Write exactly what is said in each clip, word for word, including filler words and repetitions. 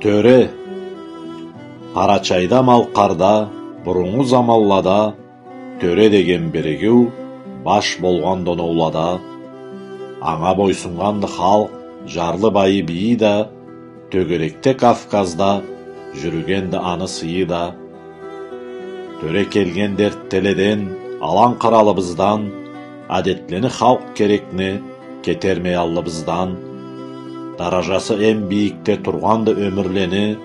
Тёре. Къарачайда, Малкъарда буруннгу заманлада тёре деген биригиу баш болгъанды оноулада. Анга бойсуннганды халкъ, жарлы, байы, бийи да, тёгерекде, Кавказда жюрюгенди аны сыйы да. Тёре келгенди эртделеден, алан къыралыбыздан, адетлени, халкъ керекни кетермей аллыбыздан. Даражасы эм бийикде тургъанды ёмюрлени,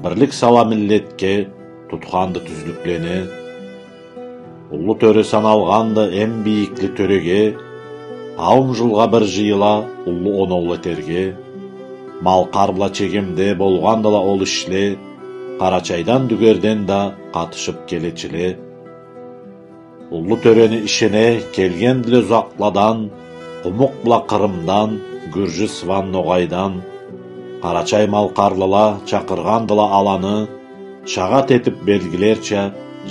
бирлик сала миллетге, тутханды тюзлюклени. Уллу тёре саналгъанды эм бийикли тёреге, таун жылгъа бир жыйыла уллу оноул этерге. Малкъар бла Чегемде болгъандыла ол ишле, Къарачайдан, Дюгерден да къатышып келечиле. Уллу тёрени ишине келгендиле узакъладан, Къумукъ бла Къырымдан, Гюржю, Сыван, Ногъайдан. Къарачай-малкъарлыла чакъыргъандыла аланы, шагъат этип белгилерча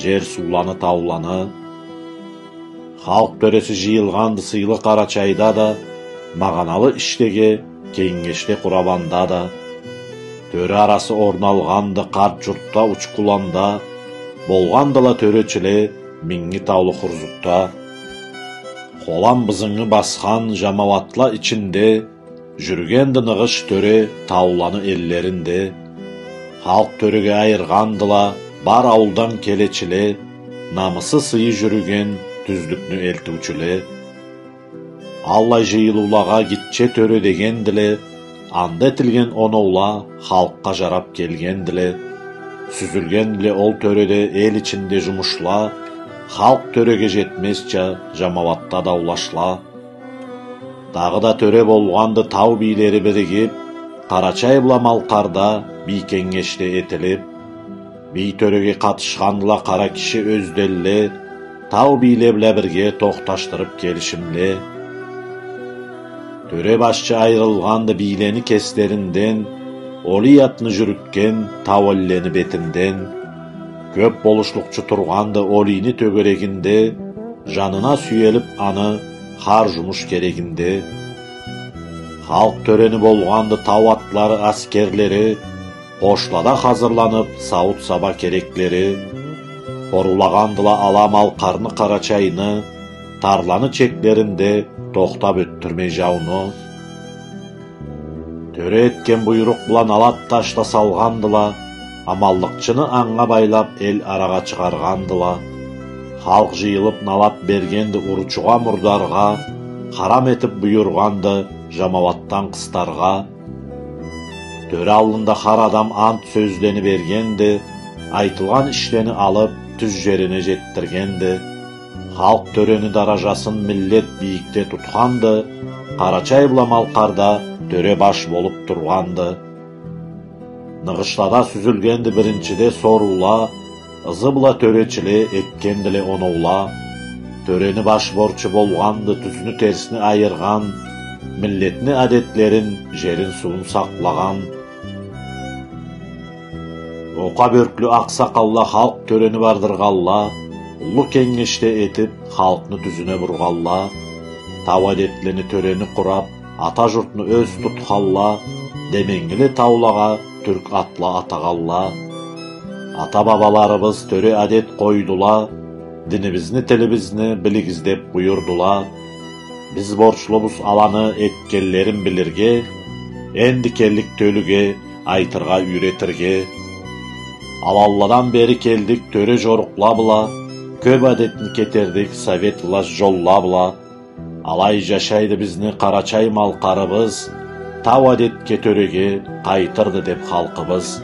жер-сууланы, тауланы. Халкъ тёреси жыйылгъанды сыйлы Къарачайда да, магъаналы ишлеге кенгешде, къурабанда да. Тёре арасы орналгъанды къарт журтда, Учкуланда, болгъандыла тёречиле Минги таулу Хурзукда. Къолан бызынгы басхан жамауатла ичинде жюрюгенди ныгъыш тёре тауланы эллеринде. Халкъ тёреге айыргъандыла бар аулдан келечиле, намысы, сыйы жюрюген тюзлюкню элтиучюле. Аллай жыйылыулагъа гитче тёре дегендиле, анда этилген оноула халкъгъа жарап келгендиле. Сюзюлгендиле ол тёреде эл ичинде жумушла, халкъ тёреге жетмезча жамауатда даулашла. Дагъыда тёре болгъанды тау бийлери биригип, Къарачай бла Малкъарда бий кенгешде этилип. Бий тёреге къатышхандыла къара киши ёзденле, тау бийле бла бирге тохташдырып келишимле. Тёре башчы айырылгъанды бийлени кеслеринден, олий атны жюрютген тау эллени бетинден. Кёп болушлукъчу тургъанды олийни тёгерегинде, жанына сюелип аны хар жумуш керегинде. Халкъ тёрени болгъанды тау атлары, аскерлери, къошлада хазырланып, сауут-саба кереклери. Къоруулагъандыла ала Малкъарны, Къарачайны, тарланы чеклеринде тохтап ётдюрмей жауну. Тёре этген буйрукъ бла налат таш да салгъандыла, аманлыкъчыны анга байлап эл арагъа чыгъаргъандыла. Халкъ жыйылып налат бергенди уручугъа, мурдаргъа, харам этип буюргъанды жамауатдан къыстаргъа. Тёре аллында хар адам ант сёзлени бергенди, айтылгъан ишлени алып тюз жерине жетдиргенди. Халкъ тёрени даражасын миллет бийикде тутханды, Къарачай бла Малкъарда тёре баш болуп тургъанды. Ныгъышлада сюзюлгенди биринчиде соруула, ызы бла тёречиле этгендиле оноула. Тёрени баш борчу болгъанды тюзню, терсни айыргъан, миллетни адетлерин, жерин-сууун сакълагъан. Окъа бёрклю акъсакъалла халкъ тёрени бардыргъанла, уллу кенгешде этип, халкъны тюзюне бургъанла. Тау адетлени, тёрени къурап, ата журтну ёз тутханла, деменгили таулагъа тюрк атла атагъанла. Ата-бабаларыбыз тёре адет къойдула, динибизни, тилибизни билигиз деп буюрдула. Биз борчлубуз аланы этгенлерин билирге, энди келлик тёлюге айтыргъа, юйретирге. Аланладан бери келдик тёре жорукъла бла, кёп адетни кетердик совет власть жолла бла. Алай жашайды бизни Къарачай-Малкъарыбыз, тау адетге, тёреге къайтырды деп халкъыбыз.